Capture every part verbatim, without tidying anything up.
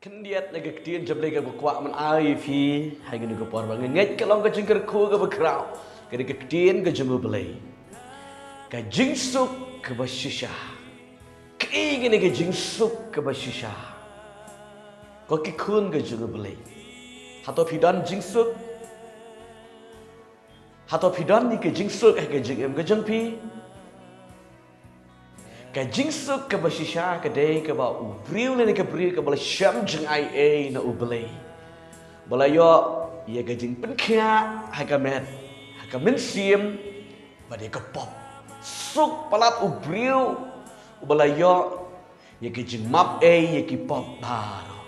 Khyndiat na ka ktien jong U Blei kaba kwah ban ai ïa phi ha kane ka por ba nga ngeit ka long ka jingkyrkhu kaba khraw. Kane ka ktien ka jong U Blei. Ka jingsuk kaba shisha. Kaei kane ka jingsuk kaba shisha? Ko ki khun ka jong U Blei, hato phi don jingsuk? Hato phi don ïa ka jingsuk ha ka jingim ka jong phi? Ka jingsuk kaba shisha ka dei kaba u briew lane ka briew kaba la shem jngai ei na U Blei, ba la ïoh ïa ka jingpynkhiah ha ka met, ha ka mynsiem, bad ïa ka pop. Suk palat u briew uba la ïoh ïa ka jingmap ei ïa ki pop baroh.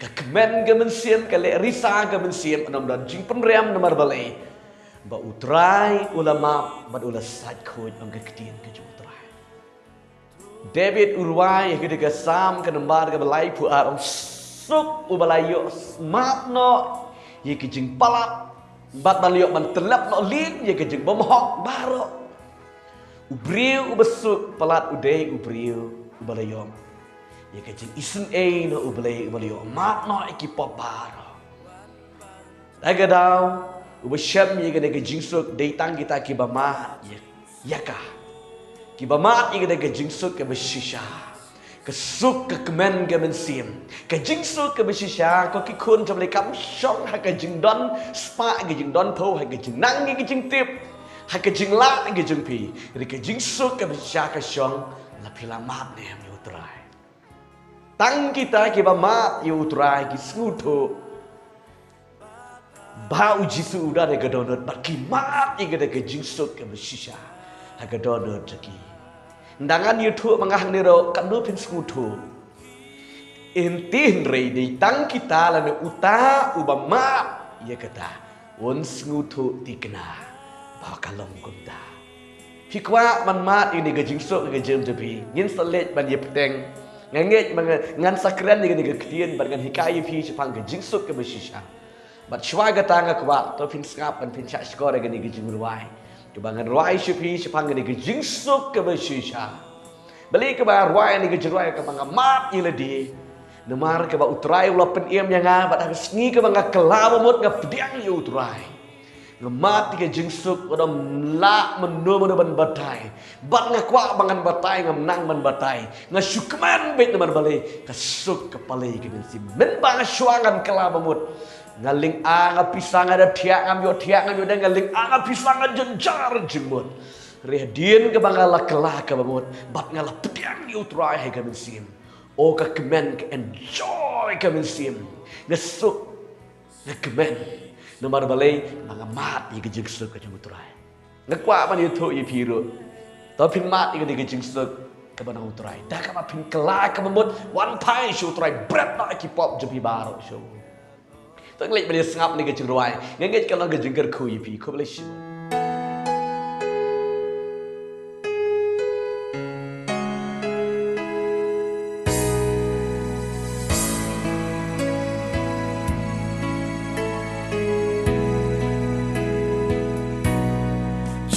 Ka kmen ka mynsiem, ka leh risa ka mynsiem, ym don jingpynrem namar balei? Ba U Trai u la map bad u la sait khuid, ong ka ktien ka jong U Trai. David u rwai ha ka Salm ka nombar kaba laiphew ar, ong, suk uba la ïoh map noh ïa ka jingpalat bad ba la ïoh ban tyllep noh lin ïa ka jingbymhok baroh. U briew uba suk palat u dei u briew uba la ïoh ïa ka jingisynei na U Blei, uba la ïoh map noh ïa ki pop baroh. Da ka daw, uba shem ïa kane ka jingsuk dei tang kita kiba mad ïa, ïa ka. Kiba mad ïa kane ka jingsuk kaba shisha. Ka suk ka kmen ka mynsiem. Ka jingsuk kaba shisha, ko ki khun jong U Blei, kam shong ha ka jingdon spah, ka jingdon thew, ha ka jingnang, ka jingtip, ha ka jinglah ka jong phi. Hynrei ka jingsuk kaba shisha ka shong la phi la mad ne em ïa U Trai. Tang kita kiba mad ïa U Trai ki sngewthuh ba U Jisu u don ha ka dohnud bad ki mad ïa kata ka jingsuk kaba shisha ha ka dohnud jong ki. Ynda ngan ïathuh ma nga hangne ruh, katno phin sngewthuh? Hynrei dei tang kita lane uta uba mad ïa kata un sngewthuh thikna ba ka long kumta. Phi kwah ban mad ïa kane ka jingsuk ha ka jingim jong phi? Ngin sa leit ban ïa bteng. Nga ngeit ba ngan sa kren ïa kane ka ktien bad ngan hikai ïa phi shaphang ka jingsuk kaba shisha. Bad shuwa kata nga kwah, to phin sngap ban phin shah shkor ïa kane ka jingrwai kaba ngan rwai sha phi shaphang kane ka jingsuk kaba shisha. Balei kaba rwai ïa kane ka jingrwai kaba nga mad ïa lade? Namar kaba U Trai u la pynim ïa nga, bad ha ka sngi kaba nga kylla ba mut nga pdiang ïa U Trai. Nga mad ïa ka jingsuk, nga ym lah mynno mynno ban batai. Bad nga kwah ba ngan batai, ngam nang ban batai. Nga shu kmen beit namar balei? Ka suk ka pale ïa ka mynsiem. Mynba nga shuwa ngan kylla ba mut, nga lynga nga pisa, nga da thiah ngam ïoh thiah, ngam ïoh dei, nga lynga nga pisa, nga jynjar jingmut. Hynrei hadien kaba nga la kylla kaba mut bad nga la pdiang ïa U Trai ha ka mynsiem, o ka kmen, ka enjoy ka mynsiem. Nga suk, nga kmen. Namar balei? Ba nga mad ïa ka jingsuk ka jong U Trai. Nga kwah ban ïathuh ïa phi ruh, to phin mad ïa kane ka jingsuk kaba na U Trai. Da kaba phin kylla kaba mut, wan phai sha U Trai, bret noh ïa ki pop jong phi baroh sha u. To ngin leit ban ïa sngap ïa kane ka jingrwai. Nga ngeit ka long ka jingkyrkhu ïa phi. Khublei shibun.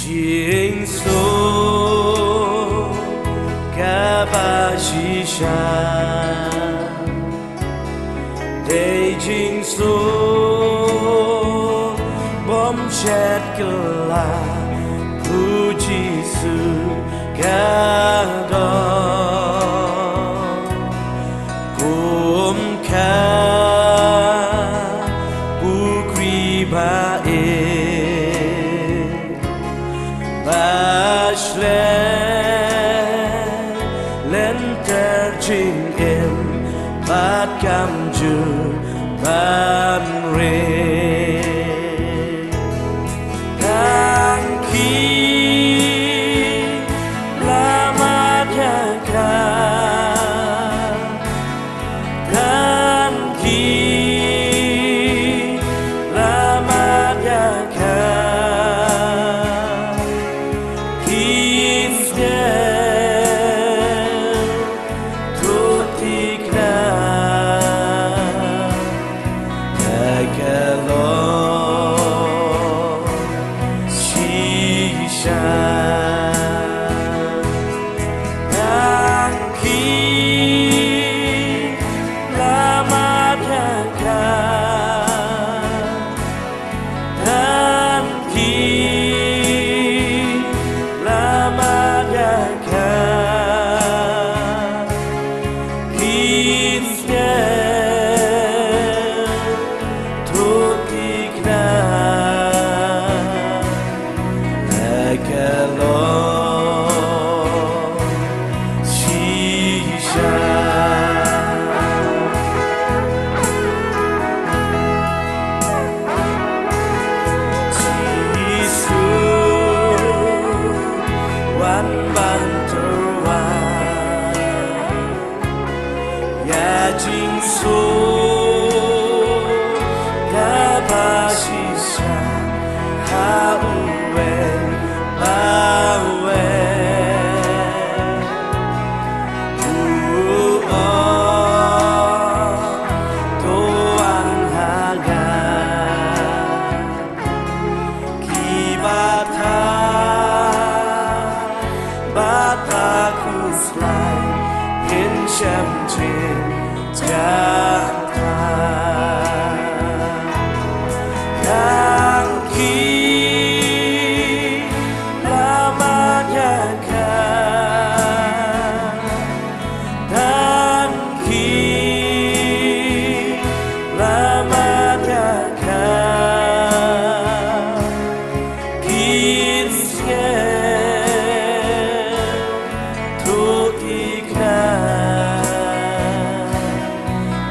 Jingsuk kaba shisha dei jingsuk bym shet kylla, phi Jisu ka don. Kum ka pukri ba ïeit, ba shlei lynter jingim, bad kam ju ban rit. Tang ki la mad ïa ka, tang ki la mad ïa ka. Ki sngewthuh thikna ba ka long shisha. Tang ki la mad Kin sngewthuh thikna ha ka long shisha. Jisu wan ban tyrwa ïa jingsuk kaba shisha ha uwei pa uwei. U ong, to wan ha nga. Kiba thait bad ba khuslai, ngin shem jingïatai. Tang ki la mad ïa ka. Tang ki la mad ïa ka. Kin sngewthuh thikna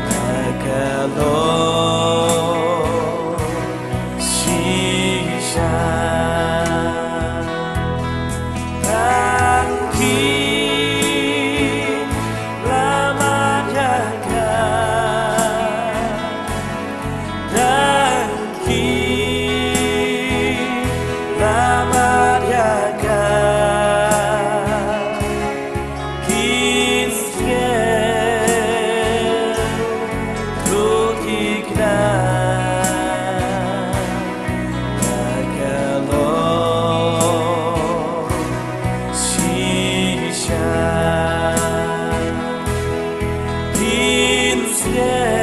ha ka long shisha. Tang ki la mad ïa ka. Tang ki la mad ïa ka. Kin sngewthuh thikna ha ka long shisha. Kin sngewthuh